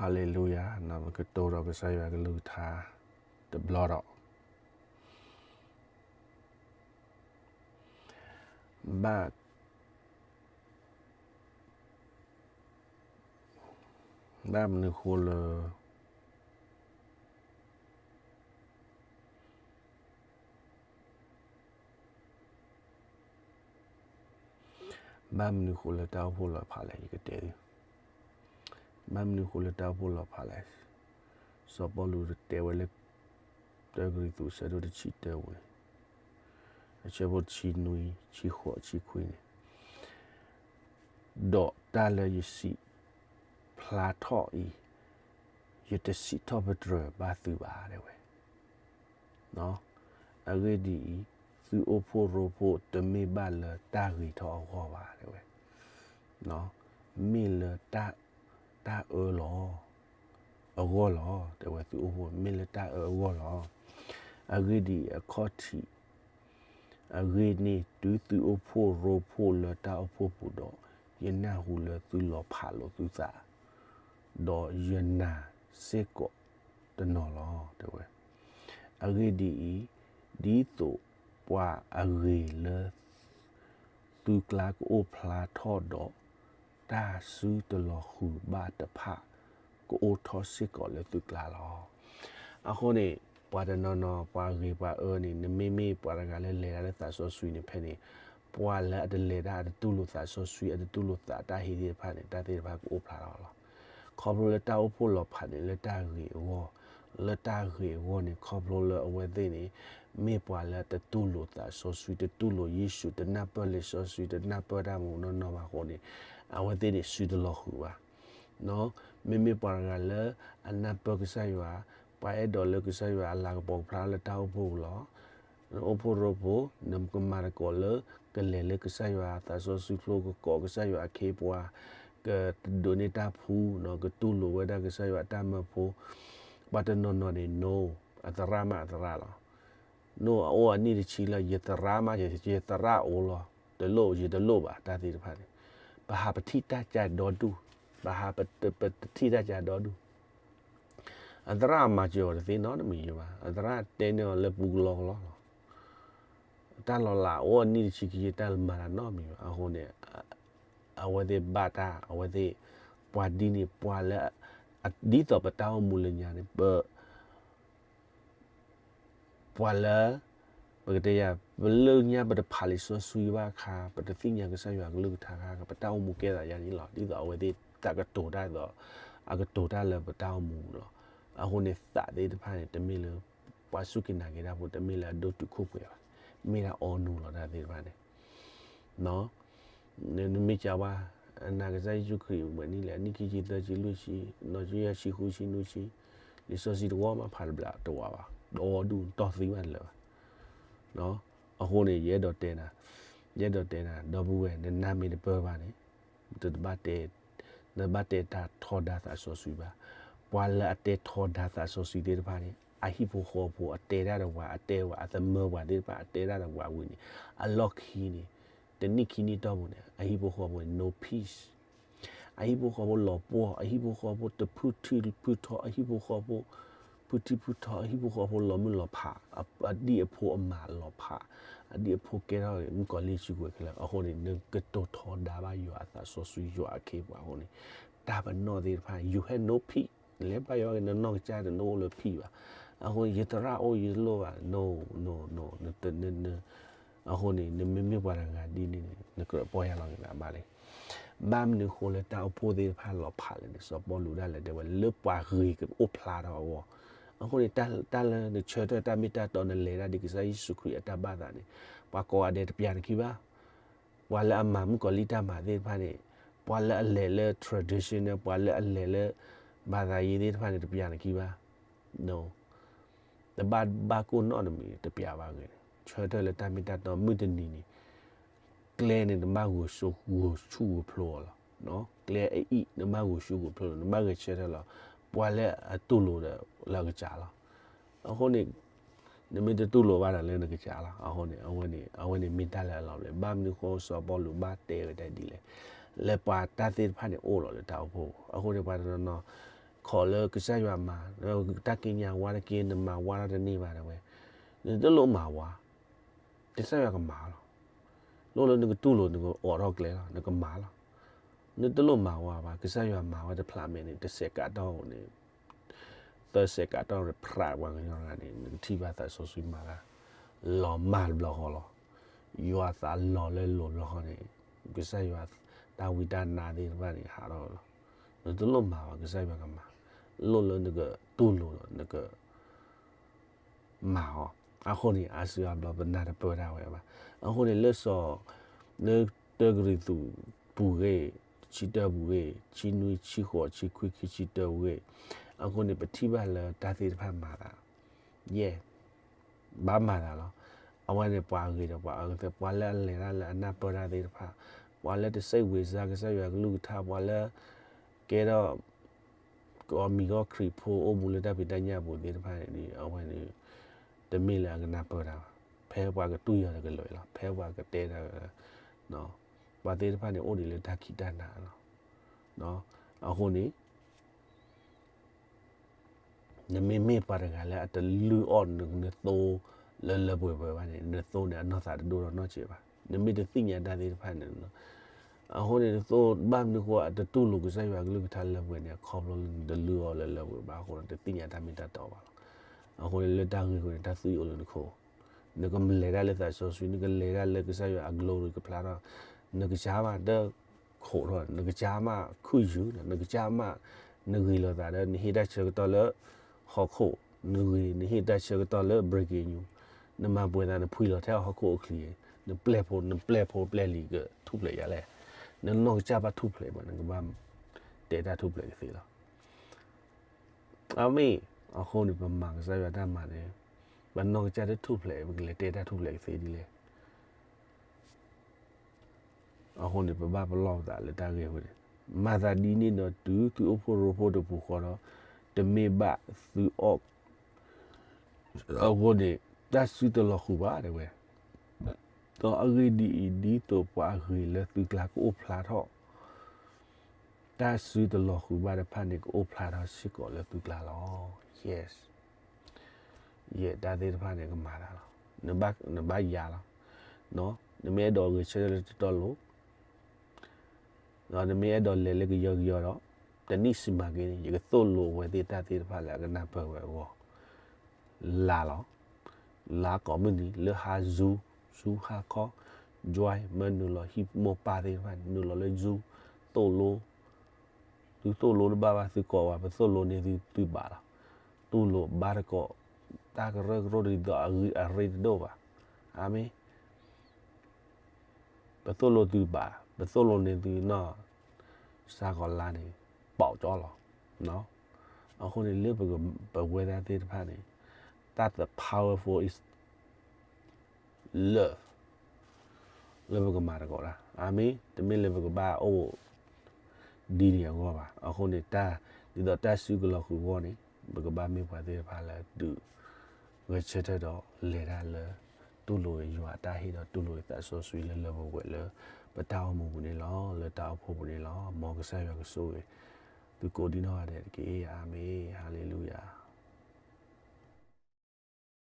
ဟါလ့လူယၤ, နကတိၤဒီးကစၢ်ယွၤကလုၢ်ကထါတဘျီဒီး, ဘၣ် ဘၣ်မနုၤဃိလၢ ဘၣ်မနုၤဃိလၢတၢ်အိၣ်ဖှိၣ်လီၤဖးလဲၣ် ယကတဲသု, ဘၣ်မနုၤဃိလၢတၢ်အိၣ်ဖှိၣ်လီၤဖးလဲၣ်, စီၤပီလူးတဲဝဲလၢ တၢကရံၣ်သူး အဆၢဒိၣ်တဆံတၢပူၤန့ၣ်, အဆၢဖိတဆံနွံ ဆံဃိး ဆံခွံန့ၣ်, ဒီးတၢ်လၢယစံးဖျါထီၣ်အံၤ, ယတစံးထီၣ်ပတြၢၤဘၣ်သုဘၣ် တဲဝဲ. အဂ့ၢ်ဒ်အံၤ, သုအိၣ်ဖှိၣ်ရိဖှိၣ်တမ့ၢ်ဘၣ်လၢတၢ်ဂ့ၤထီၣ်အဂီၢ်ဘၣ် တဲဝဲ, မ့ၢ်လၢ တၢ်အၢလီၤ အဂီၢ်လီၤ တဲဝဲ, သုအိၣ်ဖှိၣ်မ့ၢ်လၢတၢ်အၢအဂီၢ်လီၤ. အဂ့ၢ်ဒ်အံၤ, အခီၣ်ထံး အဂ့ၢ်န့ၣ် တုၤသုအိၣ်ဖှိၣ်ရိဖှိၣ်လၢတၢ်အိၣ်ဖှိၣ်ပူၤဒီး, ယနၢ်ဟူလၢသုလီၤဖးလိာ်သုသး, ဒီးယနာ်စ့ၢ်ကီးတနီၤလီၤ တဲဝဲ. အဂ့ၢ်ဒ်အံၤ, ဒ်သိးပှၤအဂ့ၤလၢ သုကျါကအိၣ်ဖျါထီၣ်ဒီး, တၢ်စုတလီၤဃုာ်ဘၣ်တဖၣ် ကအိၣ်ထီၣ်စ့ၢ်ကီးလၢသုကျါလီၤ. အဃိန့ၣ် ပှၤတနီၤနီၤ ပှၤဂ့ၤပှၤအၢန့ၣ် နမ့မ့ၢ်ပှၤတဂၤလၢလဲၤတၢ်လၢသးစီဆှံန့ၣ် ဖဲန့ၣ် ပှၤလၢအတလဲၤတၢ် အတတူၢ်လိာ်သးစီဆှံ အတတူၢ်လိာ်သးတၢ်ဟ့ၣ်သ့ၣ်တဖၣ်န့ၣ် တၢ်သ့ၣ်တဖၣ်ကအိၣ်ဖျါထီၣ်လီၤ. ခီဖျိလၢတၢ်အိၣ်ဖှိၣ်လီၤဖးန့ၣ် လၢတၢ်ဂ့ၤအဂီၢ်, လၢတၢ်ဂ့ၤအဂီၢ်န့ၣ် ခီဖျိလၢအဝဲသ့ၣ်န့ၣ် မ့ၢ်ပှၤလၢတတူၢ်လိာ်သးစီဆှံ တတူၢ်လိာ်ယ့ၣ်ၡူး တနၢ်ပၢၢ်လံာ်စီဆှံ တနၢ်ပၢၢ်တၢ်မူးနီၢ်နီၢ်ဘၣ်အဃိန့ၣ် အဝဲသ့ၣ်န့ၣ်စုတလီၤဃုာ်ဘၣ်. မ့မ့ၢ်ပှၤတဂၤလၢအနၢ်ပၢၢ်ကစၢ်ယွၤ, ပှၤအဲၣ်ဒိးလၢကစၢ်ယွၤအလၤကပီၤကဖျါလၢတၢ်အိၣ်ဖှိၣ်ပူၤလီၤ. နအိၣ်ဖှိၣ်ရိဖှိၣ် နကမၤသကိးလၢ ကလဲၤလၢကစၢ်ယွၤသးစီဆှံကျိ ကကိးကစၢ်ယွၤအခ့အပှၤ, ကဒိးန့ၢ်တၢ်ဖှူ, ကတူၢ်လိာ်ဝဲဒၣ်ကစၢ်ယွၤအတၢ်မၢဖိ, ပှၤတနီၤနီၤန့ၣ် no, အသရၣ်မးအသရၣ်လီၤ. နအိၣ်အနံၣ်တဆံလၢ ယသရၣ်မး ယသရၣ်အိၣ်လီၤ, တလိၣ် ယတလိၣ်ဘၣ် တၢ်သ့ၣ်တဖၣ်န့ၣ်, ပဟးပထံၣ်တၢ်ကါဒီဒူၣ်, ပဟးပထံၣ်တၢ်ကါဒီဒူၣ် အသရၣ်မၤစၢၤအီၤတသ့နီတမံၤဘၣ်, အသရၣ်တဲန့ၢ်အီၤလၢပူကလီကလီလီၤ. တၢ်လီၤလးအိၣ်အနံၣ်တဆံခံဆံ တၢ်လၢမၤတၢ်နီတမံၤဘၣ်, အဃိန့ၣ် အဝဲသ့ၣ်ဘၣ်တၢ်, အဝဲသ့ၣ် ပှၤဒ်န့ၣ် ပှၤလၢ ဒ်သိးပတၢ်အိၣ်မူလၢညါန့ၣ် ပ ပှၤလၢ ပကတဲယၤ ပလၢညါပတဖးလံာ်စီဆှံဘၣ်အခါ, ပတသ့ၣ်ညါကစၢ်ယွၤကလုၢ်ကထါအခါ, ပတၢ်အိၣ်မူကဲသးယါန့ၣ်လီၤ. ဒ်သိးအဝဲသ့ၣ်တၢ်ကတိၤတၢ်သိး အကတိၤတၢ်လၢပတၢ်အိၣ်မူလီၤ. အဃိန့ၣ်သးသ့ၣ်တဖၣ်န့ၣ် တမ့ၢ်လၢ ပှၤစူၢ်က့ၤနာ်က့ၤတၢ်ဖိ တမ့ၢ်လၢအဒိၣ်တုာ်ခိၣ်ပှဲၤဘၣ်, မ့ၢ်ဒၣ်အီနူလီၤ တၢ်သ့ၣ်တဖၣ်န့ၣ် နမ့ၢ်ကးဝါ အနာ်ကစၢ်ယ့ၣ်ၡူးခရံာ်ဝဲနံၣ်လဲၣ်, အနံၣ်ခံဆံသၢဆံလွံၢ်ဆံ, နီၢ်ဆံယဲၢ်ဆံဃုဆံနွံဆံ, လံာ်စီဆှံတဝီမးဖးတဘျီတဝီဘၣ်, ဒီဒူၣ်တီၢ်သံဘၣ်တလၢာ်ဘၣ်. အဃိန့ၣ် ယအဲၣ်ဒိးတဲနၤ, ယအဲၣ်ဒိးတဲနၤ ဒီပုၢ်ဝဲၢ် နနၢ်မ့ၢ်တပၢၢ်ဘၣ်န့ၣ် တဘၣ်တဲ, နဘၣ်တဲတၢ်ထီဒါသးစီဆှံဘၣ်. ပှၤလၢအတဲထီဒါသးစီဆှံသ့ၣ်တဖၣ်န့ၣ် အဟံၣ်ဖိဃီဖိအတဲတၢ်ဒီးပှၤ အတဲဝဲ အသမၢပှၤသ့ၣ်တဖၣ် အတဲတၢ်ဒီးပှၤဝံၤန့ၣ် အလီၢ်ခံန့ၣ် တနံၣ်ခံနံၣ်တီၢ်ပူၤန့ၣ် အဟံၣ်ဖိဃီဖိန့ၣ် no peace, အဟံၣ်ဖိဃီဖိလီၤပှီၢ်, အဟံၣ်ဖိဃီဖိတဖုထံဖုထီ, အဟံၣ်ဖိဃီဖိ ဖုထံဖုထီ, အဟံၣ်ဖိဃီဖိလီၤမုၢ်လီၤဖး, အဒံၣ်အဖိအမါလီၤဖး, အဒံၣ်အဖိကဲထီၣ်မုၣ်ကီၤလံၢ်စုကဝဲၤခဲလၢာ်အဃိန့ၣ် နကတိၤထီဒါဘၣ်ယွၤအသးစီဆှံယွၤအခ့အပှၤအဃိန့ၣ် တၢ်ပနီၣ်သ့ၣ်တဖၣ် you have no peace, နလဲၤဘါယွၤက့ၤ နနီၢ်ကစၢ်တအိၣ်လၢ peace ဘၣ်. အဃိန့ၣ် ယသရၣ်အိၣ်ယတလိၣ်ဘၣ် no, no, no, အဃိန့ၣ် နမ့မ့ၢ်ပှၤတဂၤဒ်န့ၣ်န့ၣ် နကြၢးပီၢ်ယၢ်လီၤက့ၤသးဘၣ်လဲၣ်. ဘၣ်မနုၤဃိလၢတၢ်အိၣ်ဖှိၣ်သ့ၣ်တဖၣ်လီၤဖးလဲၣ်န့ၣ် စီၤပီလူးဒၣ်လဲာ်တဲဝဲ လၢပှၤဂ့ၤကအိၣ်ဖျါထီၣ်အဂီၢ်. အဃိန့ၣ် တၢ်လၢနဆၢထၢၣ်တၢ်မ့ၢ်တၢ်တီ နလဲၤတၢ်ဒ်ကစၢ်ယ့ၣ်ၡူးခရံာ်အတၢ်ဘၣ်သးန့ၣ် ပှၤကိးဂၤဒဲးတပျးနခံဘၣ်. ပှၤလၢအမၤမုၣ်ကီၤလံၢ်တၢ်မၤသ့ၣ်တဖၣ်န့ၣ် ပှၤလၢအလဲၤလၢ traditional ပှၤလၢအလဲၤလၢ ဘာသာရေး သ့ၣ်တဖၣ်န့ၣ် တပျးနခံဘၣ်. တဘၣ်ဘၣ်ကိၢ်နီတမံၤ တပျးဘၣ်ဂ့ၤန့ၣ် ဆၢထၢၣ်လၢတၢ်မ့ၢ်တၢ်တီ မုၢ်တနံၤန့ၣ် ကျဲန့ၣ် နဘၣ်ဂုာ်ဆူၣ်ဂုာ်ဖျိအီၤလီၤ. ကျဲအအံၤ နဘၣ်ဂုာ်ဆူၣ်ဂုာ်ဖျိလီၤ နဘၣ်ဂဲၤဆၢထၢၣ်လီၤ. ပှၤလၢအတူၢ်လိာ်ဒီးလၢအကစၢ်လီၤ. အဃိန့ၣ် နမ့ၢ်တတူၢ်လိာ်ဘၣ်ဒီးလၢနကစၢ်လီၤ. အဃိန့ၣ် အဝဲန့ၣ် အဝဲန့ၣ်မ့ၢ်တၢ်လၢအလီၤဘျဲး ဘၣ်မနုၤဃိစီၤပီလူးဘၣ်တဲဝဲတၢ်ဒ်လဲၣ် လၢပှၤတၢ်သ့ၣ်တဖၣ်န့ၣ်အိၣ်လီၤလၢတၢ်အိၣ်ဖှိၣ်ပူၤ အဃိန့ၣ် ပှၤတနီၤနီၤ ခိးလၢကစၢ်ယွၤမၤ, တၢ်ကံးညာ်ဝါတက့ၢ် နမၤဝါထီၣ်တန့ၢ်ဘၣ်တဲဝဲ, နတလိၣ်မၤဝါ, ကစၢ်ယွၤကမၤလီၤ. လိၣ်လၢနကတူၢ်လိာ်နကအိးထီၣ်ကျဲလီၤ နကမၤလီၤ. နတလိၣ်မၤဝါဘၣ် ကစၢ်ယွၤမၤဝဲတဖျးမဲာ်န့ၣ် တစဲးကးတီၢ်န့ၣ် သၢစဲးကးတီၢ်ရ့ဖြးပှၤကညီတဂၤန့ၣ် နကထံၣ်ဘၣ်သးစီဆှံမၤတၢ် လီၤမၢ်တဘျီဃီလီၤ. ယွၤသးလီၤလၢလိၤတဘျီဃီန့ၣ် ကစၢ်ယွၤတၢ်ဝံတၢ်နါသ့ၣ်တဖၣ်န့ၣ် ဟးထီၣ်လီၤ. နတလိၣ်မၤဘၣ် ကစၢ်ယွၤကမၤ, လိၣ်လၢနကတူၢ်လိာ်ဒီးနက မၤအီၤ. အဃိန့ၣ် အါစုအါဘျီပနၢ်တပၢၢ်ဒၣ်ဝဲဘၣ်. အဃိန့ၣ်လၢစီၤ, လၢတၢကရံၣ်သူးပူၤဂ့ၤ, တဆံတၢပူၤဂ့ၤ, တဆံနွံ, တဆံဃိး, တဆံခွံ, ခံဆံတၢပူၤဂ့ၤ, အဃိန့ၣ် ပထံၣ်ဘၣ်လၢတၢ်သ့ၣ်တဖၣ်မၤသး, ယဲၢ်, ဘၣ်မၤသးလီၤ. အဝဲန့ၣ်ပှၤအဂ့ၤဒီးပှၤအဂ့ၤသ့ၣ်, ပှၤလၢအလဲၤတၢ်လၢအနၢ်ပၢၢ်တၢ်သ့ၣ်တဖၣ်, ပှၤလၢတစံးဝဲစါကစၢ်ယွၤကလုၢ်ကထါ, ပှၤလၢ ကဲထီၣ် ကီမံၤကီၢ်ခရံာ်ဖိအိၣ်မူလၢတၢ်ဖံးတၢ်ညၣ်ပူၤသ့ၣ်တဖၣ်န့ၣ် အဝဲန့ၣ် တမ့ၢ်လၢအကနၢ်ပၢၢ်တၢ်ဘၣ်. ဖဲပှၤကတူၢ်ယီၤတကလုာ်လီၤ. ဖဲပှၤကတဲတၢ်, ပှၤသ့ၣ်တဖၣ်န့ၣ် အိၣ်ဒံးလၢတၢ်ခံးတၢ်နၤလီၤ. အဃိန့ၣ် နမ့မ့ၢ်ပှၤတဂၤလၢအတလုၢ်အီၣ်နသိ လၢလၢပှဲၤပှဲၤဘၣ်န့ၣ် နသိန့ၣ် အနီၢ်သးတဒိၣ်ထီၣ်နီတစဲးဘၣ်. နမ့ၢ်တသ့ၣ်ညါတၢ်သ့ၣ်တဖၣ်န့ၣ်, အဃိန့ၣ် နသိဘၣ်မနုၤဃိအတတူၢ်လိာ်ကစၢ်ယွၤကလုၢ်ကထါလၢပှဲၤန့ၣ် ခီဖျိလၢနတလုၢ်အီၣ်လၢလၢပှဲၤဘၣ်အဃိဒီး တသ့ၣ်ညါတၢ်မ့ၢ်တၢ်တီဘၣ်လီၤ. အဃိန့ၣ် လၢတၢ်ဂ့ၢ်အဃိန့ၣ် တၢ်သွံၣ်အိၣ်လၢနခိၣ်, နကလဲၤတၢ်လၢသးစီဆှံ, နကလဲၤတၢ်လၢကစၢ်ယွၤအ glory ကဖျါထီၣ်, နကစၢ်မးတခိးထီၣ်, နကစၢ်မးခုၣ်ယုၢ်, နကစၢ်မး နဂ့ၤလိာ်သးဒီး နဟ့ၣ်တၢ်ဆၢကတီၢ်လၢဟီၣ်ခိၣ်, နဂ့ၤ နဟ့ၣ်တၢ်ဆၢကတီၢ်လၢ breaking news, နမၤပှဲၤသး နဖှံလီၤထဲဟီၣ်ခိၣ်အချံ, နပျဲၢ်ဖိ နပျဲၢ်ဖိပျဲၢ်လံၤကထူၣ်ဖျဲးယၤလဲၣ်, နနီၢ်ကစၢ်ဘၣ်ထူၣ်ဖျဲးဘၣ် နကဘၣ်တဲတၢ်ထူၣ်ဖျဲးကသ့လီၤ. အမ့ၢ်, အဃိန့ၣ် ပမၤကစၢ်ယွၤတၢ်မၤန့ၣ်, ပနီၢ်ကစၢ်တထူၣ်ဖျဲး ပကလဲၤတဲတၢ်ထူၣ်ဖျဲးကသ့ဒ်လဲၣ်. အဃိန့ၣ် ပဘၣ်ပလီၢ်ပသးလၢတၢ်ဂ့ၢ်အဃိန့ၣ်, မၤသးဒ်န့ၣ်ဒီးတုၤသုအိၣ်ဖှိၣ်ရိဖှိၣ်တပူၤဃီဒီး, တမ့ၢ်ဘၣ်သုအီၣ် အဃိန့ၣ် တၢ်စုတလီၤဃုာ်ဘၣ်တဲဝဲ, ဒီးအဂ့ၢ်ဒ်အံၤ, ဒ်သိးပှၤအဂ့ၤလၢသုကျါကအိၣ်ဖျါထီၣ်, တၢ်စုတလီၤဃုာ်ဘၣ်တဖၣ်န့ၣ် ကအိၣ်ဖျါထီၣ်စ့ၢ်ကီးလၢသုကျါလီၤ. Yes, ယဲၢ်တၢ်သ့ၣ်တဖၣ်န့ၣ် ကမၤသးလီၤ. နဘၣ်ယၤလီၤ. နမ့ၢ်အဲၣ်ဒိးဂဲၤဆၢထၢၣ်လၢတတီလိၤ ဒီးနမ့ၢ်အဲၣ်ဒိးလဲၤလၢကယီကယီဒီး, တနံၣ်စံးမၤက့ၤန့ၣ် ယကသိၣ်လိအဝဲသ့ၣ်တၢ်သ့ၣ်တဖၣ်လၢအကနၢ်ပၢၢ်ဝဲအဂီၢ်, လါလီၤ. လါကိးမုၢ်နံၤ လၢဟါ Zoom, Zoom ဟါခီ, join မ့ၢ်နုာ်လီၤဟံၣ်မိၢ်ပၢ်သ့ၣ်တဖၣ် နုာ်လီၤလၢ Zoom, သိၣ်လိ, သုသိၣ်လိတဘၣ်ဘၣ် သုကိးဝဲ ပသိၣ်လိန့ၢ်သုသုဘၣ်လီၤ. တူၢ်လိာ်ဘါသကိး, တၢ်ကရၢကရိဒ်သိးအဂံၢ်အရ့တဒိၣ်ဘၣ်. အၤမ့ၣ်. ပသိၣ်လိသုဘၣ်, ပသိၣ်လိန့ၢ်သုနီၢ်, စါကီးလါန့ၣ် ပိာ်ကၠီလီၤ. အဃိန့ၣ်လၢပဝဲဒၣ်သ့ၣ်တဖၣ်န့ၣ်, တၢ် the powerful is love လၢပကမၤသကိးတၢ်. အၤမ့ၣ်. တမ့ၢ်လၢပကဘၣ်အိၣ် ဒ်န့ၣ်အဂီၢ်ဘၣ်. အဃိန့ၣ်တၢ်, ဒ်သိးတၢ်စုကလီၤဃုာ်အဂီၢ်န့ၣ်, ပကဘၣ်မ့ၢ်ပှၤသ့ၣ်တဖၣ်လၢဒုးဂဲၤဆၢထၢၣ်ဒီးလဲၤတၢ်လၢ တူၢ်လိာ်ယွၤအတၢ်ဟ့ၣ်ဒီးတူၢ်လိာ်သးစီဆှံလၢလၢပှဲၤပှဲၤလၢ ပတၢ်အိၣ်မူပူၤန့ၣ်လီၤ. လၢတၢ်အိၣ်ဖှိၣ်ပူၤန့ၣ်လီၤ. မ်ကစၢ်ယွၤကဆိၣ်ဂ့ၤ သုကိးဒံနီၢ်ဂၤဒဲးတက့ၢ်. အၤမ့ၣ်. ဟါလ့လူယၤ.